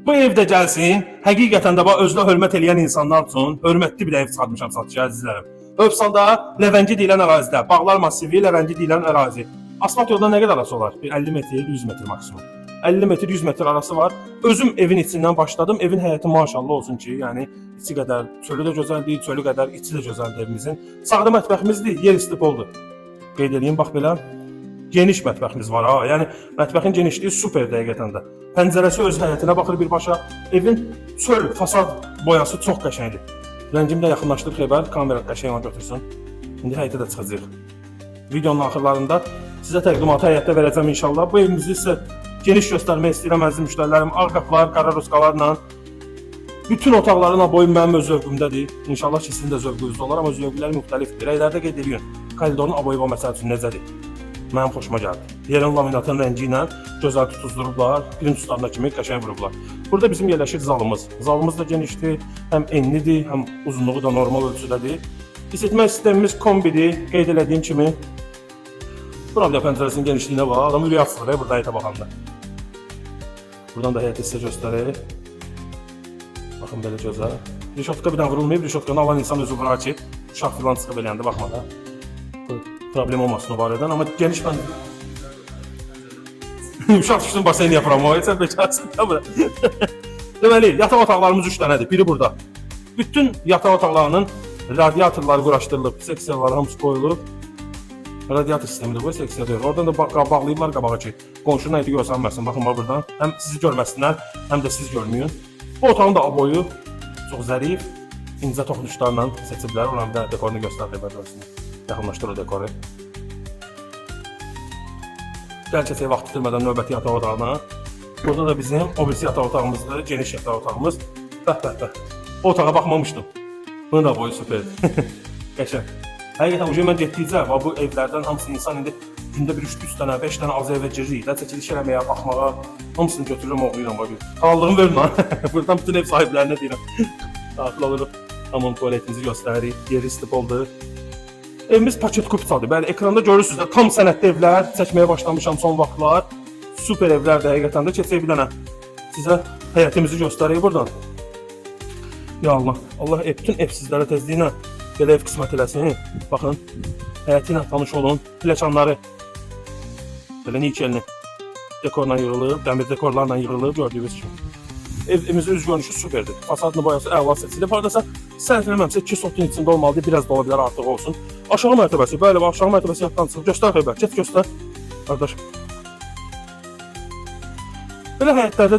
Bu evdə gəlsin, həqiqətən də bax özünə hörmət eləyən insanlar üçün hörmətli bir ev çıxartmışam satışa, əzizlərim. Övsanda Ləvəngi deyilən ərazidə, Bağlar Massivi Ləvəngi deyilən ərazi. Asfalt yoldan nə qədər arası olar? Bir 50 metr, 100 metr maksimum. 50 metr, 100 metr arası var. Özüm evin içindən başladım. Evin həyəti maşallah olsun ki, yəni içi qədər çölü də gözəldir, çölü qədər içi də gözəldir evimizin. Sağda mətbəximizdir, yer isti poldur. Qeyd eləyim, bax belə geniş mətbəximiz var ha. Yəni mətbəxin genişliyi super həqiqətən də. Pəncərəsi öz həyətinə baxır birbaşa. Evin çöl fasad boyası çox qəşəngdir. Rəngimi də yaxınlaşdır Xeybər, kamera qəşəng onu götürsün. İndi həyətə də çıxacağıq. Videonun axırlarında sizə təqdimatı həyətdə verəcəm inşallah. Bu evimizi sizə geniş göstərmək istəyirəm, əziz müştərilərim. Ağ qapılar, qara ruskalarla. Bütün otaqların aboyu mənim öz zövqümdədir. İnşallah ki, sizin də zövqünüzdə olar, amma zövqlər müxtəlifdir. Rənglərdə qeyd eləyin. Koridorun aboyu bu məsəl üçün necədir? Mənim xoşuma gəldi. Yerin laminatın rəngi ilə gözəl tutuzdurublar, plintuslarına kimi qəşəng vurublar. Burada bizim yerləşir zalımız. Zalımız da genişdir, həm enlidir, həm uzunluğu da normal ölçüdədir. İsitmə sistemimiz kombidir, qeyd elədiyim kimi. Bura bir də pəncərəsinin genişliyinə bax, adam ürəyi açılır burada həyətə baxanda. Buradan da həyəti sizə göstərir. Baxın belə gözəl. Rişotka bir dənə vurulmayıb, rişotkanı alan insan özü vurar ki, uşaq filan çıxıb eləyəndə baxma da. Bu problem olmasın o barədən, amma geniş pəncərə. Uşaq düşsün baseyn yapıram, o sən bekarsın da bura. Deməli, yataq otaqlarımız 3 dənədir. Biri burada. Bütün yataq otaqlarının radiatorları quraşdırılıb, seksiyaları hamısı qoyulub. Radiator sistemidir bu, seksiya deyil. Oradan da bağlayıblar qabağa ki, qonşunun həyəti görsənməsin. Baxın bax buradan. Həm sizi görməsinlər, həm də siz görməyin. Bu otağın da aboyu çox zərif, incə toxunuşlarla seçiblər. Oranın da dekorunu göstər görsünlər. Yaxınlaşdır o dekoru. Gəl keçək vaxt itirmədən növbəti yataq otağına. Burada da bizim o birisi yataq otağımızdır, geniş yataq otağımız. Bəh, bəh, bəh. O otağa baxmamışdım. Bunun da boyu superdir. Qəşəng. Həqiqətən ucu mən getdikcə bax bu evlərdən hamısı insan indi gündə bir 3 dənə, 5 dənə az evə giririk də, çəkiliş eləməyə, baxmağa, hamısını götürürəm, oxuyuram bax. Halallığımı verin lan. Buradan bütün ev sahiblərinə deyirəm. Daxil oluruq. Hamam tualetimizi göstəririk. Yeri istipoldur. Evimiz paket kupçadır. Bəli, ekranda görürsünüz də tam sənədli evlər çəkməyə başlamışam son vaxtlar. Super evlər də həqiqətən də keçək bir dənə. Sizə həyətimizi göstərək buradan. Ya Allah, Allah bütün evsizlərə tezliklə belə ev qismət eləsin. Baxın, həyəti ilə tanış olun. Pilləkənləri belə nikelini dekorla yığılıb, dəmir dekorlarla yığılıb gördüyünüz kimi. Evimizin üz görünüşü superdir. Fasadının boyası əla seçilib. Hardasa səhv eləmirəmsə 2 sotun içində olmalıdır, biraz da ola bilər artıq olsun. Aşağı mərtəbəsi, bəli, bax, aşağı mərtəbəsi yaddan çıxıb. Göstər Xeybər, get göstər. Qardaş. Belə həyətlərdə